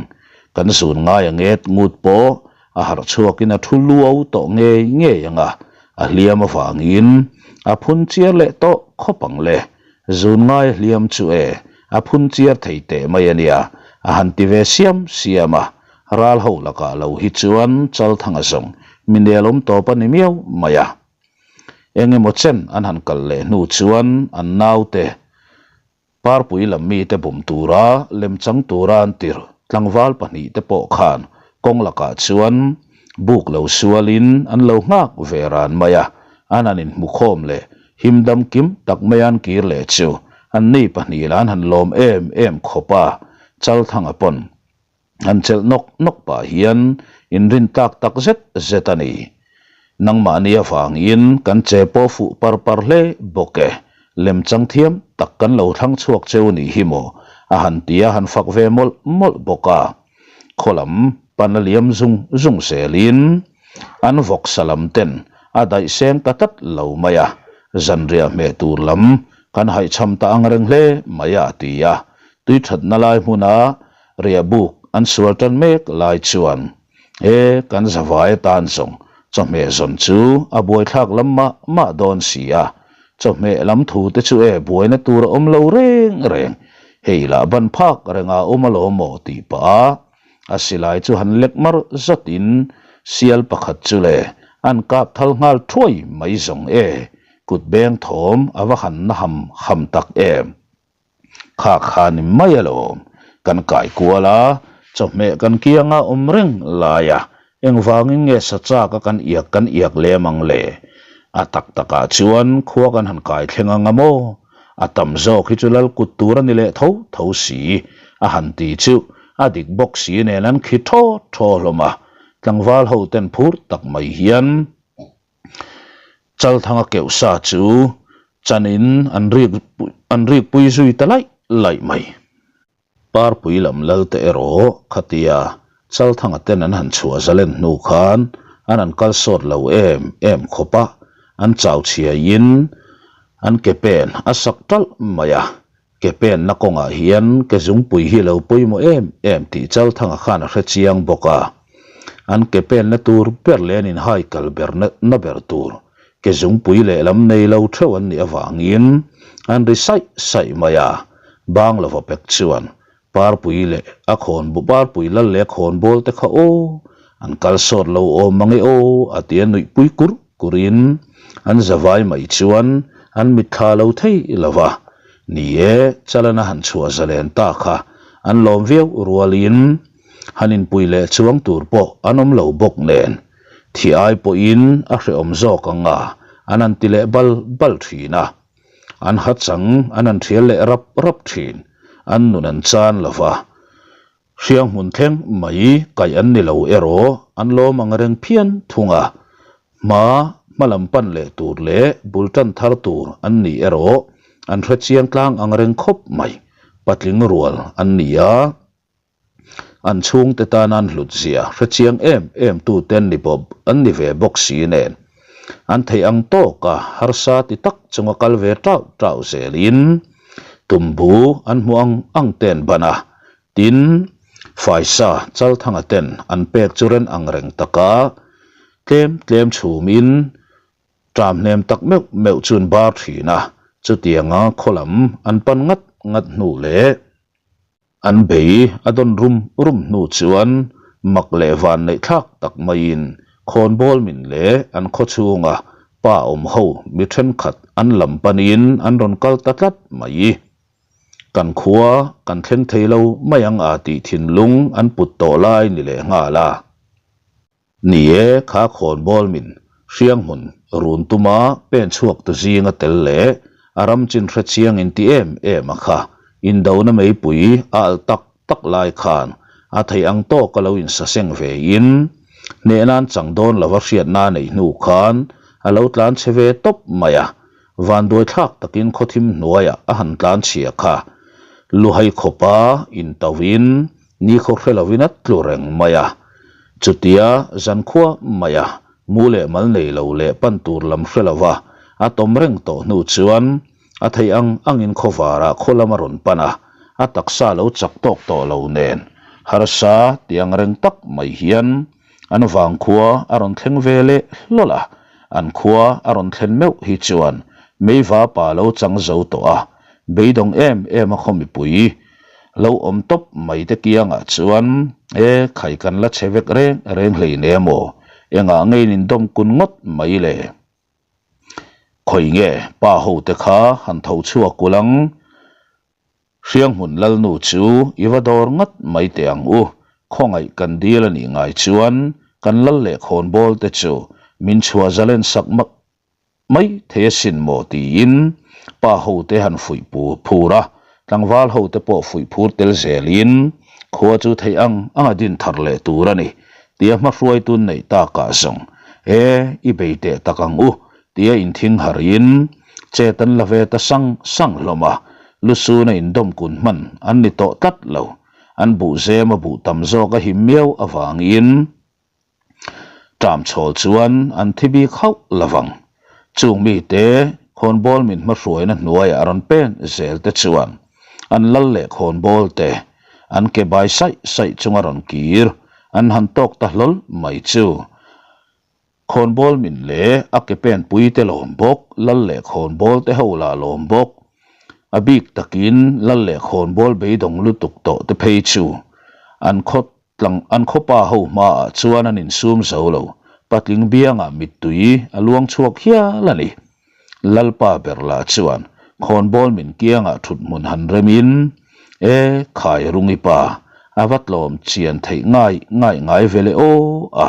Kan zun ngai a nget ngut pawh a harh chhuakin a thu luau tawh ngei ngei ang a, a hliam avangin a phun chiar leh tawh khawp ang le. Zun ngai a hliam chu e, a phun chiar thei teh mai a nia, a han ti ve siam siam a. Ral ho lakah lo hi chuan Chalthanga zawng mi nelawm tawp a ni miau mai a. Eng emaw chen an han kal leh hnu chuan an naute Parpui lam mite bum tura lemchang tura an tirh tlangval pahnihte pawh khan kawng lakah chuan buk lo sualin an lo nghak ve ran mai a, an han inhmukhawm leh himdam kim tak mai an kir leh chu anni pahnih lah an han lawm em em khawp a, Chalthanga pawn Han chelh nawk nawk pah hian inrin tlak tak zet zet a ni. Nangmahni avangin kan che pawh fuh par par hle bawk e. Lemchang thiam tak kan lo thlang chhuak cheu nih hi maw? A han ti a han fak ve mawlh mawlh bawk a. Khaw lam pan a liam zung zung zelin an vawksa lam ten a daih seng ta tlat lo mai a. Zanriah hmeh tur lam kan haihchham ta ang reng hle mai a, a ti a. Tui thatna lai hmuna Riahbuk an sual tan mek lai chuan e kan zavai atan zawng chawhmeh zawn chu a buaithlak lam mah mah dawn si a, chawhmeh lam thu te chu e buaina tur a awm lo reng reng, hei lah ban phak renga awm alawm maw tih pah a, a silai chu han lek mar zawtin sial pakhat chu le an kap thal nghal thuai mai zawng e kut beng thawm a va han na ham ham tak em. Kha kha ni mai alawm, kan kai kual a, chawhmeh kan kianga awm reng lai a, engvangin nge sa chak a kan iak kan iak lem ang le? A tak takah chuan khua kan han kai thleng ang a maw? A tam zawk hi chu lal kut tur a ni leh tho tho si, a han ti chu a dik bawk si nen an khi thaw thaw hlawm a, tlangval ho ten phur tak mai hian Chalthanga keuh sa chu chanin an rik an rikpui zui ta laih laih mai. Parpui lam lal te erawh khatia Chalthanga ten an han chhuah zalen hnu khan an han kal sawt lo em em khawp a, an chau chhiaiin an ke pen a sak ṭalh mai a, Ke penna kawngah hian ke zungpui hi lo pawimawh em em tih Chalthanga khan a hre chiang bawk a. An ke penna tur ber leh an inhai kal ber na ber tur ke zungpui lehlam nei lo theuh an nih avangin an ri saih saih mai a. Bang lova pek chuan Parpui leh a khawn parpui lal leh a khawn bawl te kha aw! An kal sawt lo awm mang e aw a ti a nuih pui kur kur in an zavai mai chuan an mitthla lo thei lo va. Ni e, Chalana han chhuah zalen ta kha an lawm viau rual in han inpui leh chuang tur pawh an awm lo bawk nen thi ai pawhin a hrehawm zawk ang a, an han ti leh bal bal thin a. An ha chang an han thial leh rap rap thin, an nun an chan lo va. Hriang hmun thleng mai kaih an ni lo erawh an lawm ang reng phian thung a, hma hma lam pan leh tur leh bul tan thar tur an nih erawh an hre chiang tlang ang reng khawp mai, patling rual an ni a. An chhungte tan an hlut zia hre chiang em em tute an ni bawk an ni ve bawk si nen an theih ang tawka harsa ti tak chunga kal ve tauh tauh zelin tumbu an hmuh ang ang te an ban a, tin faisa Chalthanga ten an pek chu ren ang reng taka tlem tlem chhumin Ṭam hnem tak meuh meuh chu an bar ṭhin a, chutianga khaw lam an pan ngat ngat hnu leh An bei a dawn rum rum hnu chuan mak leh van neih thlak tak maiin khawnbawl min leh an khaw chhunga pa awm ho mi thenkhat an lam panin an rawn kal ta tlat mai. Kan khua kan thleng thei lo mai ang a tih thinlung an put tawh lai ni leh nghal a. Ni e, kha khawnbawl min hrianghmun run tuma pen chhuak tu zinga tel leh a ram chin hre chiang in ti em em a kha indona meipui a alh tak tak lai khan a theih ang tawk a lo insaseng ve in hnehnan chang dawn lova hriatna neih hnu khan a lo tlan chhe ve tawp mai a, vanduai thlak takin khawthim hnuaiah a han tlan chhia kha luhai khawpa intauhin Ni khaw hre lovin a tlu reng mai a, chutia zankhua maia mu leh mal nei lo leh pan tur lam hre lova a tawm reng tawh hnu chuan a theih ang angin khawvarah khaw lam a rawn pan a, a taksa lo chak tawk tawh lo nen harsa ti ang reng tak mai hian an vangkhua a rawn thleng ve leh hlawl a, an khua a rawn thlen meuh hi chuan meiva pa lo chang zo tawh a, beidawng em em a khaw mipui Lo awm tawp mai te kiangah chuan e khai kan la che vek reng reng hlein emaw engah ngeiin in dawm kun ngawt mai le? Khawi nge pa ho te kha han tho chhuak kul ang? Hrianghmun Lalnu chu i va dawr ngat mai teh ang u, khawngaih kan dil a nih ngai chuan kan lal leh khawnbawl te chu min chhuah zalen sak mak Mai thei asin maw tiin pa hote han fuih phur a, tlangval hote pawh fuih phur tel zelin khua chu theih ang ang a din thar leh tur a ni tia hmahruaitun neih takah zawng e i bei teh tak ang u tia inthing harin chet an la ve ta sang sang hlawm a, lusuna indawm kun hman an ni tawh tlat lo, an buhzem a buh tam zawk a him miau avangin. Ṭam chhawl chuan an thi bik hauh lo vang. Chung mite khawnbawl min hmahruaina hnuaiah rawn pen zel te chuan an lal leh khawnbawl te an ke bai saih saih chunga rawn kir an han tawk ta hlawl mai chu. Khawnbawl min leh a ke pen pui te lawm bawk, lal leh khawnbawl te ho lah lawm bawk. A bik takin lal leh khawnbawl beidawng lutuk tawh te phei chu an khaw Tlang an khawpa ho hmaah chuan an insum zo lo, patling biangah mittui a luang chhuak hial a ni. Lalpa ber lah chuan khawnbawl min kiangah thut hmun han remin, E, khai rungi pa, a va tlawm chian theih ngai ngai ngai ve le aw a,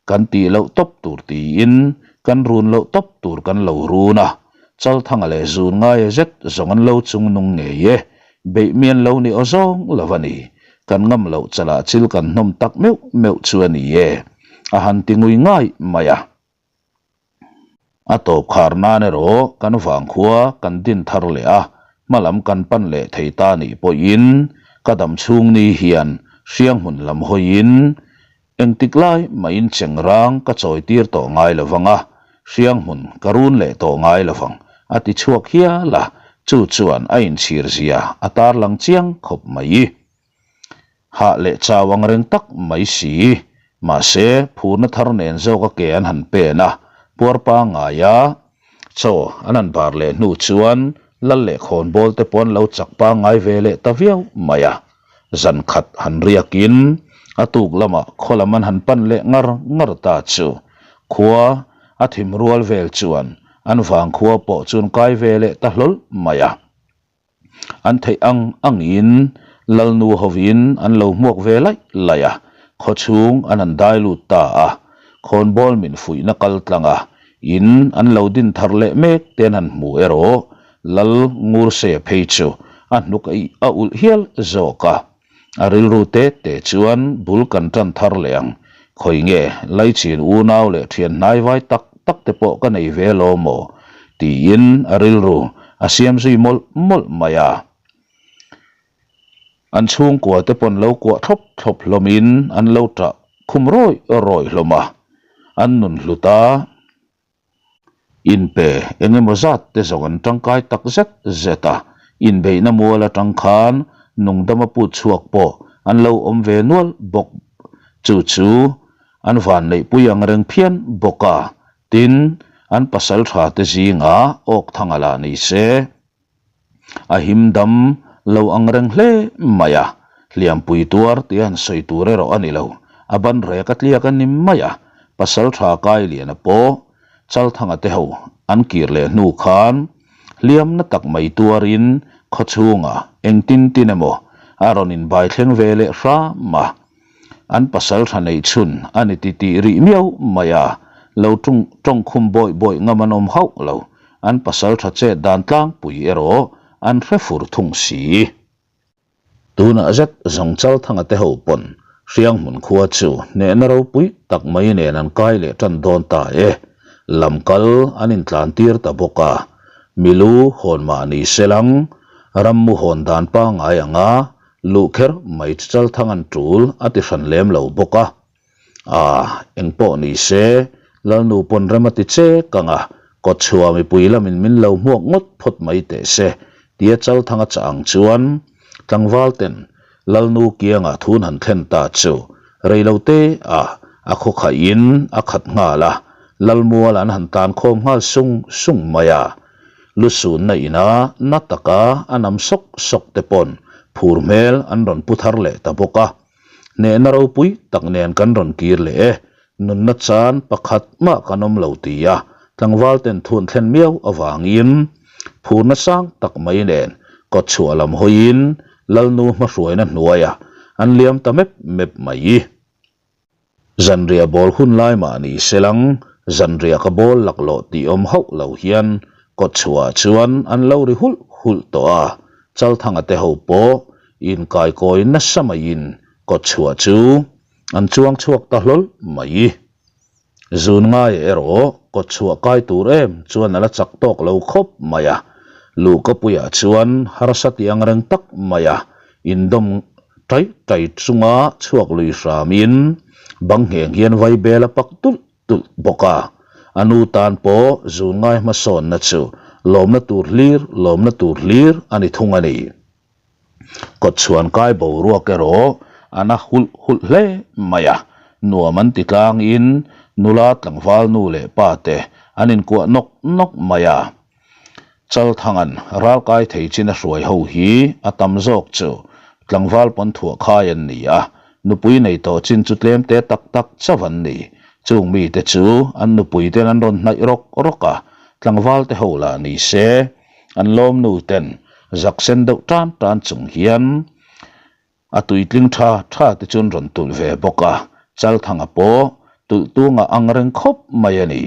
kan tih loh tawp tur tiin kan run loh tawp tur kan lo run a, Chalthanga leh zun ngaia zet zawng an lo chung nung ngei e, Beih mian lo ni aw zawng lo a ni. Kan ngam loh chalah chil kan hnawm tak meuh meuh chu a ni e. A han ti ngui ngai mai a. A tawp khar nan erawh kan vangkhua kan din thar leh a, hma lam kan pan leh thei ta nih pawhin ka dam chhung ni hian hrianghmun lam hawiin Engtik lai mahin chengrang ka chawi tir tawh ngai lo vang a, hrianghmun ka run leh tawh ngai lo vang, a ti chhuak hial a, chu chuan a inchhir zia a tarlang chiang khawp mai. Hah leh chau ang reng tak mai si, mahse phurna thar nen zawk a ke an han pen a, puar pangngaia chaw an han bar leh hnu chuan lal leh khawnbawl te pawh an lo chak pangngai ve leh ta viau mai a. Zan khat han riakin A tuk lamah khaw lam an han pan leh ngar ngar ta chu khua a thim rual vel chuan an vangkhua pawh chu an kai ve leh ta hlawl mai a. An theih ang angin Lalnu hovin an lo hmuak ve laih laih a, khawchhung an han dai lut ta a. Khawnbawl min fuihna kal tlang a, in an lo din thar leh mek te an han hmu erawh Lal Ngurseia phei chu a hnuk a ulh hial zawk a. A rilru te te chuan bul kan tan thar leh ang. Khawi nge, Laichin unau leh thian hnai vai tak tak te pawh ka nei ve lo maw? tiin a rilru a siam zui mawlh mawlh mai a. An chhungkua te pawn lo kuah thlawp thlawp hlawmin an lo tah khum rawih rawih hlawm a, an nun hlut a. Inpe eng emaw zat te zawng an tangkai tak zet zet a, inbeihna mual atang khan nungdama put chhuak pawh an lo awm ve nual bawk. Chu chu an vanneihpui ang reng phian bawk a, tin, an pasal tha te zingah awk thang a la ni se. A him dam lo ang reng hle mai a, hliampui tuar tia han sawi tur erawh a ni lo. A ban rek a tliak a ni mai a, pasal tha kai liana pawh Chalthanga te ho an kir leh hnu khan hliamna tak mai tuarin khawchhungah engtin tin emaw a rawn inbai thleng ve leh hram a. An pasal tha neih chhun a ni ti tih rih miau mai a, lo tawngkhum bawih bawih ngam an awm hauh lo. An pasal tha chet dan tlangpui erawh an hre fur thung si. Tunah zet zawng Chalthanga te ho pawn Hrianghmun khua chu hnehna ropui tak mai nen an kai leh tan dawn ta e. Lamkal an intlan tir ta bawk a, milu hawn mah ni selang, rammu hawn dan pangngai anga Luh kher mai chu Chalthang an tul a ti hran lem lo bawk a. Aah, eng pawh ni se, Lalnu pawn rem a ti che kang a, kawtchhuah mipui lamin min lo hmuak ngawt phawt mai teh se, tia Chalthang a chah ang chuan tlangval ten Lalnu kiangah thun han thlen ta chu rei lo te ah a khaw khaih in a khat nghal a, Lalmual an han tan khawm nghal sung sung mai a. Lusunna ina na taka a nam sawk sawk te pawn phur hmel an rawn pu thar leh ta bawk a. Hnehna ropui tak nen kan rawn kir leh e, nunna chan pakhat mah kan awm lo ti a, tlangval ten thun thlen miau avangin phurna sang tak mai nen kawtchhuah lam hawiin Lalnu hmahruaina hnuaiah an liam ta mep mep mai. Zanriah bawl hun lai mah ni se lang, zanriah ka bawl laklawh tih awm hauh lo hian kawtchhuah chuan an lo ri hulh hulh tawh a, Chalthanga te ho pawh inkaikawi nasa maiin kawtchhuah chu an chuang chhuak ta hlawl mai. Zun ngaia erawh kawtchhuah kai tur em chuan a la chak tawk lo khawp mai a, luhkapuiah chuan harsa ti ang reng tak mai a indawm tai tai chunga chhuak lui hramin bang ngheng hian vaibel a pak tulh tulh bawk a, a nu tan pawh zun ngai hmasawnna chu lawmna tur hlir lawmna tur hlir a ni thung a ni. Kawtchhuan kai boruak erawh a na hulh hulh hle mai a, nuam an ti tlangin nula tlangval nu leh pa te an inkuah nawk nawk mai a. Chalthangan ralkai thei chin a hruai ho hi a tam zawk chu tlangval pawn thuah khai an ni a, nupui nei tawh chin chu tlem te tak tak chauh an ni. Chung mite chu an nupui ten an rawn hnaih rawk rawk a, tlangval te ho lah ni se An lawmnu ten zak sen deuh tan tan chung hian a tuitling tha tha te chuan rawn tulh ve bawk a, Chalthanga pawh tulh tunga ang reng khawp mai a ni.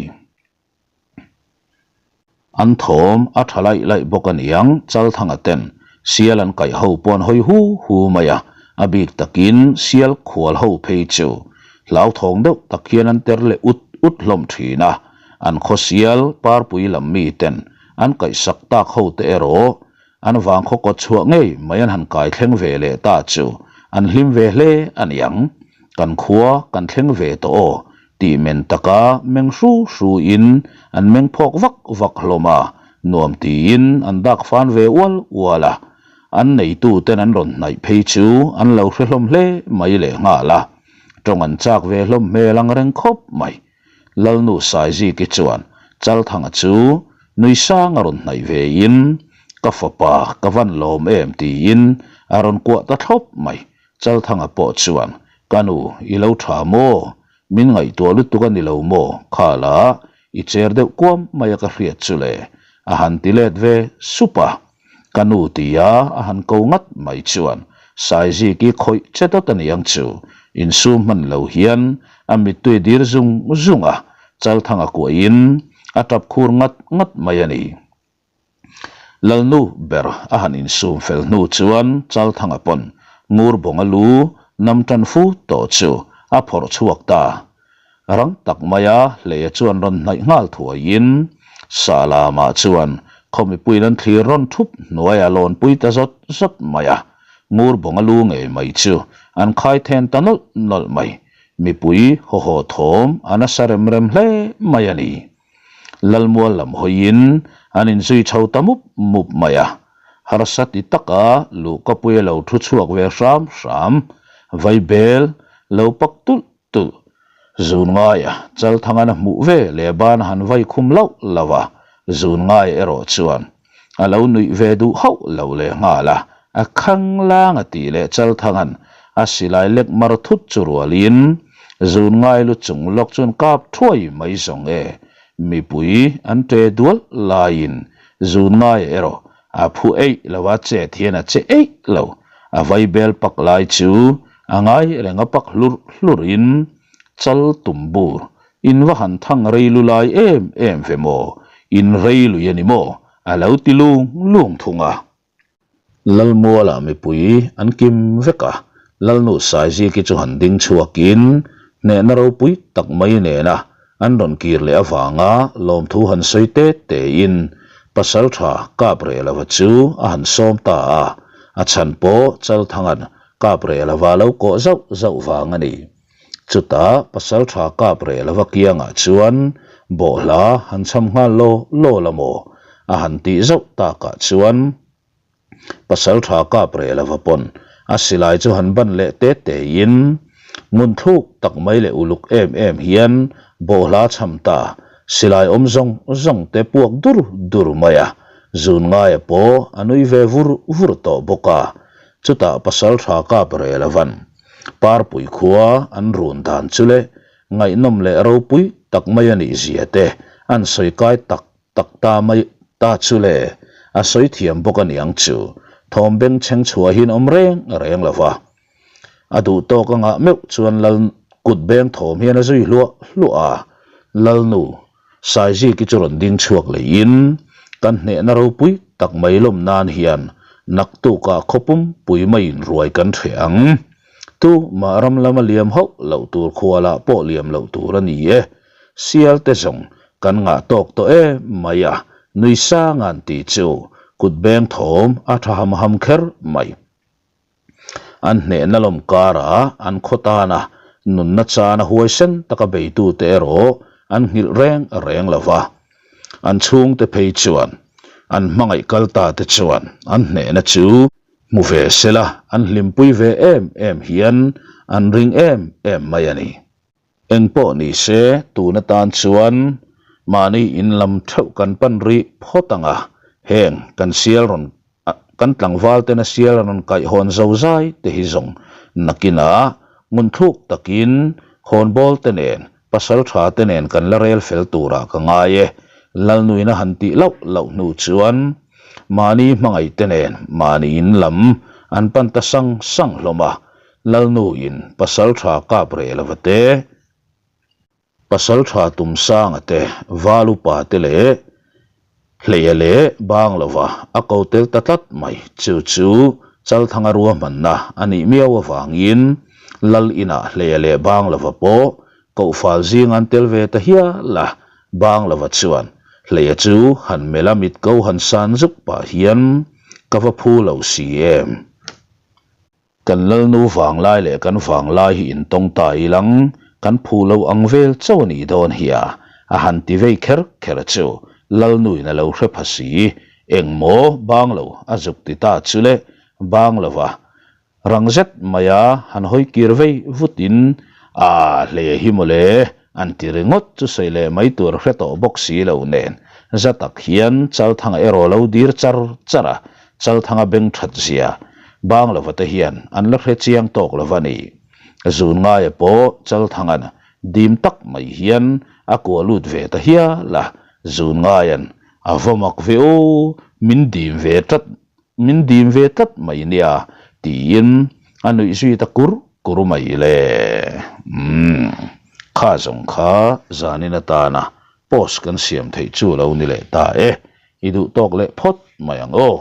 An thawm a tha laih laih bawk a niang, Chalthanga ten sial an kaih ho pawh an hawi hu hu mai a, a bik takin sial khual ho phei chu hlauthawng deuh tak hian an ter leh ut ut hlawm thin a, an khawsial parpui lam mi ten An kaihsak tak ho te erawh an vangkhaw kawt chhuah ngei mai an han kai thleng ve leh ta chu an hlim ve hle a niang. Kan khua kan thleng ve tawh aw tih men taka meng hru hru in an meng phawk vak vak hlawm a, nuam tiin an dak fan ve ual ual a. An neitu ten an rawn hnaih phei chu an lo hre hlawm hle mai leh nghal a, tawng an chak ve hlawm hmel ang reng khawp mai. Lalnu Saiziki chuan Chalthanga chu nui sang a rawn hnaih ve in, Ka fapa ka van lawm em tiin a rawn kuah ta thlawp mai. Chalthanga pawh chuan. Ka nu, i lo tha maw? Min ngaihtuah lutuk a ni lo maw? Khala, i cher deuh kuam mai a ka hriat chu le, a han ti let ve sup a. Ka nu tia a han ko ngat mai chuan Saiziki khawih che dawt a ni ang chu. Insum hman lo hian a mittui dir zung zung a, Chalthanga kuahin a tap khur ngat ngat mai a ni. Lalnu ber a han insum fel hnu chuan Chalthanga pawn Ngurbawnga lu nam tan fu tawh chu a phawrh chhuak ta. Rang tak maia Hleia chuan rawn hnaih nghal thuaiin Salamah chuan khaw mipuiin an thlir rawn thup hnuaia lawnpui ta zawt zawt mai a. Ngurbawnga lu ngei mai chu an khai then ta nawlh nawlh mai. Mipui haw haw thawm a nasa rem rem hle mai a ni. Lalmual lam hawiin an inzui chho ta mup mup mai a, harsa ti taka luhkapui a lo thu chhuak ve hram hram, vaibel lo pak tulh tulh. Zun ngaia Chalthangan a hmuh ve leh ban a han vai khum lauh lauh a, zun ngai erawh chuan a lo nuih ve duh hauh lo leh nghal a, a khanglang a tih leh Chalthangan a silai lek mar thut chu rualin zun ngai lu chung lawk chuan kap thuai mai zawng e, mipui an ṭe dual laiin zun ngai erawh a phu eih lo a, chet hian a che eih lo, a vaibel pak lai chu a ngai reng a pak hlur hlurin chal tum bur In va han thang rei lu lai em em ve maw? In rei lui a ni maw? A lo ti lung lung thung a. Lalmualah mipui an kim vek a, Lalnu Saiziki chu han ding chhuakin hnehna ropui tak mai nena an rawn kir leh avanga lawmthu han sawi te tein Pasaltha Kaprelova chu a han sawm ta a, a chhan pawh Chalthanga'n Kaprelova lo kawh zauh zauh vang a ni. Chutah pasaltha kap reh lova kiangah chuan bawhhla han cham nghal law law la maw? a han tih zauh takah chuan pasaltha kap reh lova pawn a silai chu han ban leh te tein ngun thluk tak mai leh uluk em em hian bawhhla cham ta silai awm zawng zawng te puak dur dur mai a, zun ngaia pawh a nui ve vur vur tawh bawk a, chutah pasaltha kap reh lovan Parpui khua an run dan chu le ngaihnawm leh ropui tak mai a nih zia te an sawi kai tak tak ta mai ta chu le a sawi thiam bawk a niang chu thawm beng chheng chhuahin awm reng reng lo va. A duh tawk anga meuh chuan lal kut beng thawm hian a zui hluah hluah a, Lalnu Saiziki chu rawn ding chhuak leiin kan hnehna ropui tak mai lawm nan hian naktukah khawpum pui maiin ruai kan hreh ang. Tu mah ram lama liam hauh loh tur khualah pawh liam loh tur a ni e. Sial te zawng kan ngah tawk tawh em mai a, nui sanga'n tih chu kut beng thawm a tha ham ham kher mai. An hnehna lawm karah an khaw tana nunna chana huaisen taka beitute erawh an nghilh reng reng lo va. An chhungte phei chuan an hmangaih kal ta te chuan an hnehna chu hmu ve sela an hlimpui ve em em hian an ring em em mai a ni. Engpawh ni se tun atan chuan mahni in lam theuh kan pan rih phawt ang a, heng kan sial rawn Kan tlangval tena sial an rawn kaih hawn zo zai te hi zawng nakinah ngun thluk takin khawnbawl te nen, pasal tha te nen kan la rel fel turah ka ngai e. Lalnuina han tih loh loh hnu chuan mahni hmangaih te nen mahni in lam an pan ta sang sang hlawm a, Lalnuin pasal tha kap reh lova te, Pasaltha Tumsanga te, Valupa te leh Hleia leh Banglova a ko tel ta tlat mai. Chu chu Chalthanga ruahmanna a nih miau avangin Lal inah Hleia leh Banglova pawh Kohfal zing an tel ve ta hial a. Banglova chuan Hleia chu han melh a mit ko han san zuk pah hian ka va phu lo si em? Kan Lalnu vanglai leh kan vanglai hi intawng ta ilang, kan phu lo ang vel chauh a nih dawn hi a, a han ti vei kher kher chu Lalnuin a lo hre pha si, eng maw bang lo a zuk ti ta chu le, bang lova rang zet maia han hawi kir vei vutin, Aa hle hi mawle, An ti ringawt chu sawi leh mai tur hre tawh bawk si lo nen, za tak hian Chalthanga erawh lo dir char char a, Chalthanga beng that zia Banglova te hian an la hre chiang tawk lo va ni. Zun ngaia pawh Chalthangan dim tak mai hian a kuah lut ve ta hial a, Zun ngaian a va mak ve aw, min dim ve tlat, min dim ve tlat mai nia tiin a nuih zui ta kur kur mai le. Umm, kha zawng kha zanin atana post kan siam theih chu lo ni leh ta e, i duh tawk leh phawt mai ang aw.